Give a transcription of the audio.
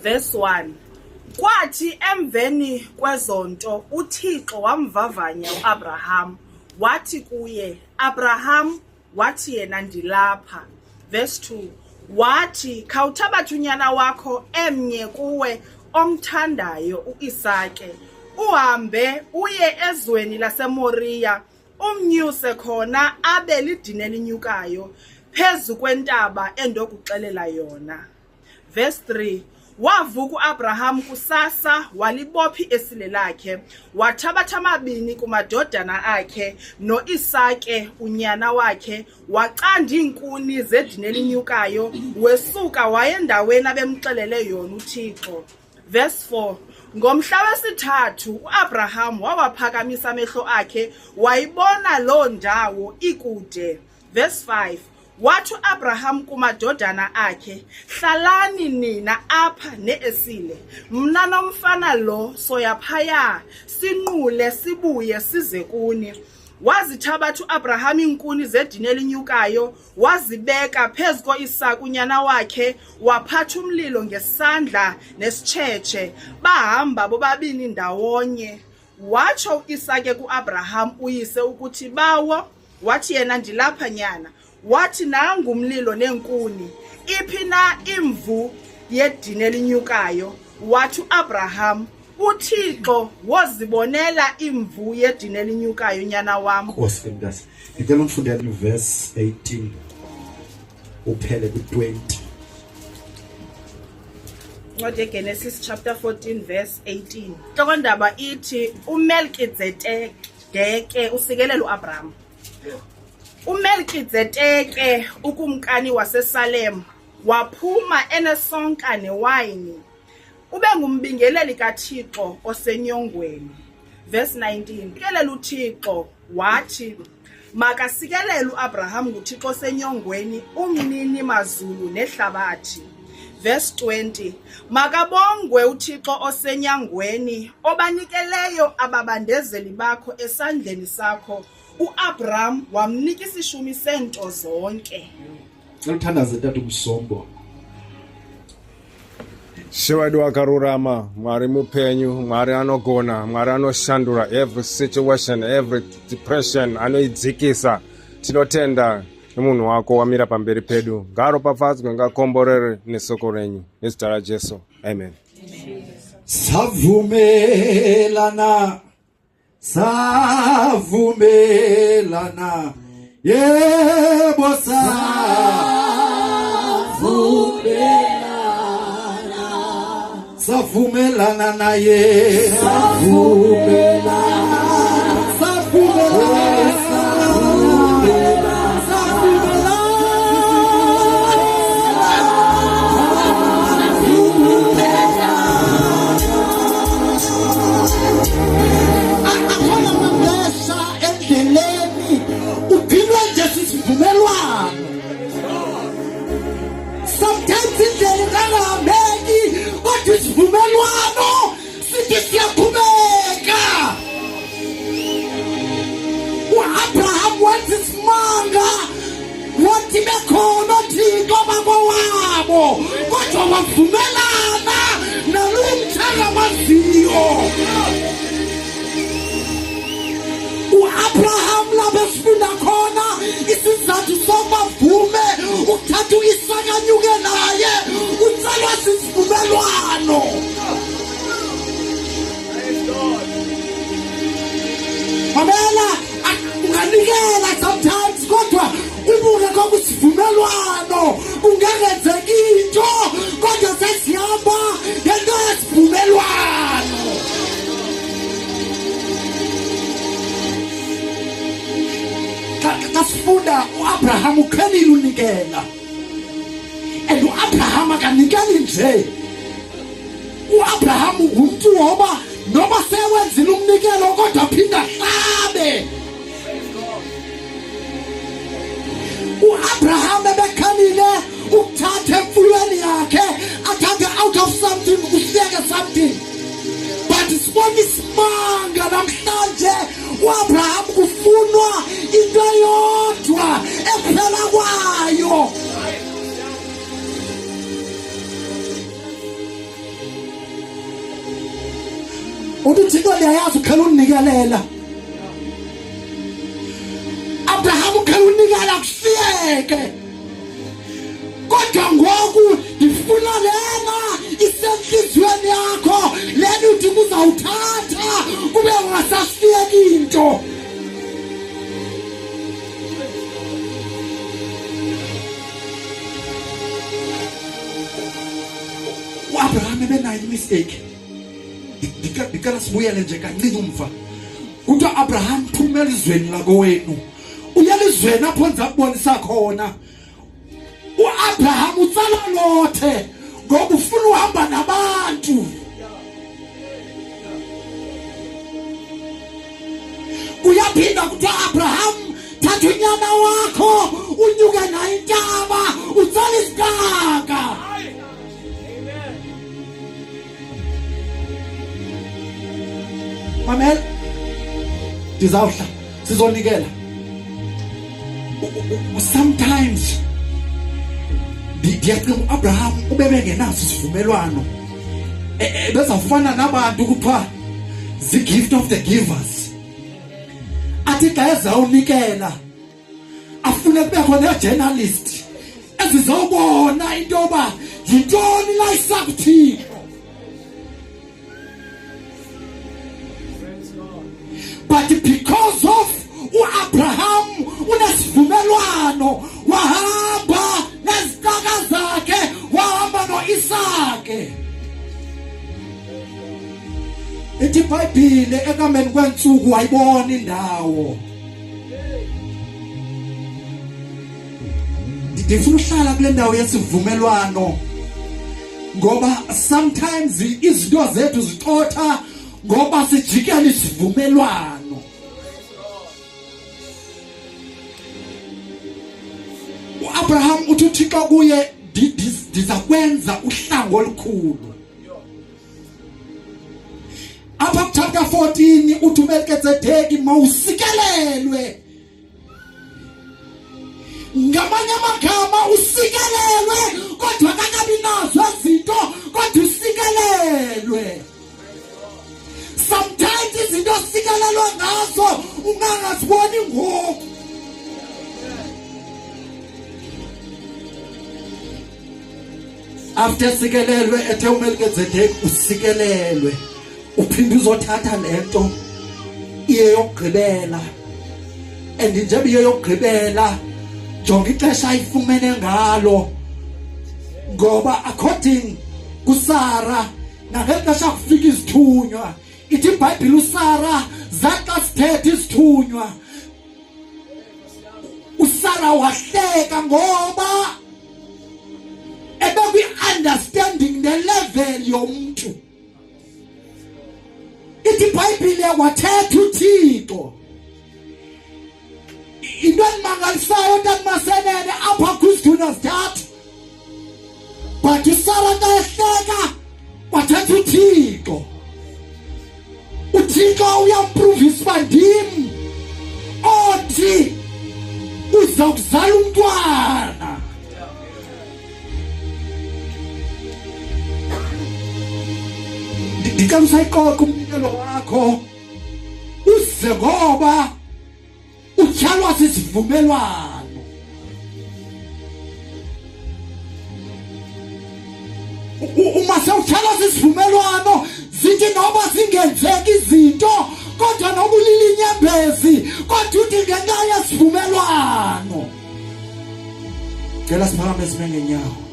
Verse 1. Kwathi emveni kwezo nto uThixo wamvavanya uAbraham, wathi kuye, Abraham, wathi yena, ndilapha. Verse 2. Wathi, khawuthabathe unyana wakho emnye kuwe omthandayo uIsake, uhambe uye ezweni laseMoriya, umnyuse khona abe lidini elinyukayo phezu kwentaba endokuxelela yona. Verse 3. Wavuka uAbraham kusasa, walibopha iesile lakhe, wathabatha amabini kumadodana akhe noIsake unyana wakhe, wacanda iinkuni zedini elinyukayo, wesuka waya endaweni abemxelele yona uThixo. Verse 4. Ngomhla wesithathu uAbraham wawaphakamisa amehlo akhe, wayibona loo ndawo ikude. Verse 5. Wathi uAbraham kumadodana akhe, Hlalani nina apha neesile, mna nomfana lo soya phaya, sinqule sibuye size kuni. Wazithabatha uAbraham iinkuni zedini elinyukayo, wazibeka phezu koIsaka unyana wakhe, waphatha umlilo ngesandla nesitshetshe, bahamba bobabini ndawonye. Watsho uIsake kuAbraham uyise ukuthi, Bawo, wathi yena, ndilapha nyana. Wathi, nangu umlilo neenkuni, iphi na imvu yedini elinyukayo? Wathi uAbraham, uThixo wozibonela imvu yedini elinyukayo, nyana wam. Nkosi ke mntase, ndicela undifundele verse 18 uphele ku-20. Incwadi yeGenesis chapter 14 verse 18. Intlokondaba ithi uMelkitsedeke usikelela uAbraham. UMelkitsedeke ukumkani waseSalem waphuma enesonka newayini. Ube ngumbingeleli kaThixo osenyongweni. Verse 19. Sikelela uThixo wathi, makasikelele uAbraham nguThixo osenyongweni, umnini mazulu nehlabathi. Verse 20. Makabongwe uThixo osenyangweni, obanikeleyo ababandezeli bakho esandleni sakho. uAbraham wamnika isishumi seento zonke. Cela uthandaze tata uMsombo. Ishe wedu akarurama, Mwari mupenyu, Mwari anogona, Mwari anoshandura every situation, every depression anoidzikisa. Tinotenda nemunhu wako wamira pamberi pedu. Ngaaropafadzwe, ngakomborere nesoko renyu. Nezita raJesu. Amen. Savumelana, savumelana, yebo savumelana, savumelana naye, savumelana, savumelana, akhona amaxesha endleleni uphilwe nje sisivumelwano. Sometimes indlela ingangahambeki, kodwa isivumelwano sithi siyaqhubeka. UAbraham wenza isimanga, wathi bekhona othixo bakowabo, kodwa wavumelana nalo mthaka waziyo. UAbraham lapho esifunda khona isizathu sokuba vume ukuthatha uIsaka anyuke naye, utsalwa sisivumelwano. Mamela, unganikela sometimes, kodwa ubuke kokusivumelwano kungengenzeki into, kodwa sesihamba ngento yesivumelwano. Xa sifunda uAbraham uqhelile unikela, and uAbraham akanikeli nje. UAbraham ngumntu woba noba sewenzile umnikelo kodwa aphinda ahlabe. UAbraham ebekhalile ukuthatha emfuyweni yakhe, athathe out of something usiyeke something, but sibona isimanga namhlanje. UAbraham kufunwa into eyodwa ekuphela kwayo. Uthi uThixo ndiyayazi uqhela unikelela. Abraham uqhela unikela kushiyeke. Kodwa ngoku ndifuna lena isentliziyweni yakho lena uthi kuzawuthatha kube ungasashiyeki into. uAbraham ebenayo imistake. Ndicela sibuyele nje kancinci umva. Kuthiwa Abraham phumela ezweni lakowenu. Uyelizweni apho ndiza kubonisa khona. uAbraham utsala lothe ngoba ufuna uhamba nabantu. Uyaphinda kuthiwa Abraham thatha unyana wakho unyuke naye intaba utsala isikaka. Mamela, ndizawuhla sizonikela. Sometimes ndiyacinga uAbraham ubebengenaso isivumelwano ebezawufana nabantu kuthiwa zii-gift of the givers, athi xa ezawunikela afune kubekho nee-journalist ezizawubona into yoba yintoni la isakuThixo. But because of uAbraham unesivumelwano, wahamba nezicaka zakhe, wahamba noIsake. Ithi iBhayibhile ekuhambeni kweentsuku wayibona indawo. Ndifuna uhlala kule ndawo yesivumelwano ngoba sometimes izinto zethu zixotha ngoba sijikela isivumelwano. uAbraham uthi uThixo kuye ndiza kwenza uhlango olukhulu. Apha kuchapter 14 uthi uMelkitsedeki mawusikelelwe. Ngamanye amagama usikelelwe kodwa akakabi nazo izinto, kodwa usikelelwe. Sometimes izinto osikelelwe ngazo ungangaziboni ngoku. After sikelelwe ethe uMelkitsedeki usikelelwe, uphinde uzothatha lento iye yokugqibela. And njengoba iye yokugqibela, jonga ixesha ayifumene ngalo, ngoba according kuSara nangexesha kufika izithunywa, ithi iBhayibhile uSara zaxa sithetha izithunywa, uSara wahleka ngoba ebekwi-understanding nelevel yomntu. Ithi iBhayibhile wathetha uThixo. Into endimangalisayo ntandimasenene apha kwizithunywa zithathu, but uSara xa ehleka wathetha uThixo. uThixo uyampruvisa uba ndim othi uza kuzala umntwana. Ndicela usayiqoqa umnikelo wakho uze, ngoba utyhalwa sisivumelwano. Uma sewutyhalwa sisivumelwano, zithi noba zingenzeki izinto, kodwa noba ulila inyembezi, kodwa uthi ngenxa yesivumelwano. Cela siphakame sime ngenyawo.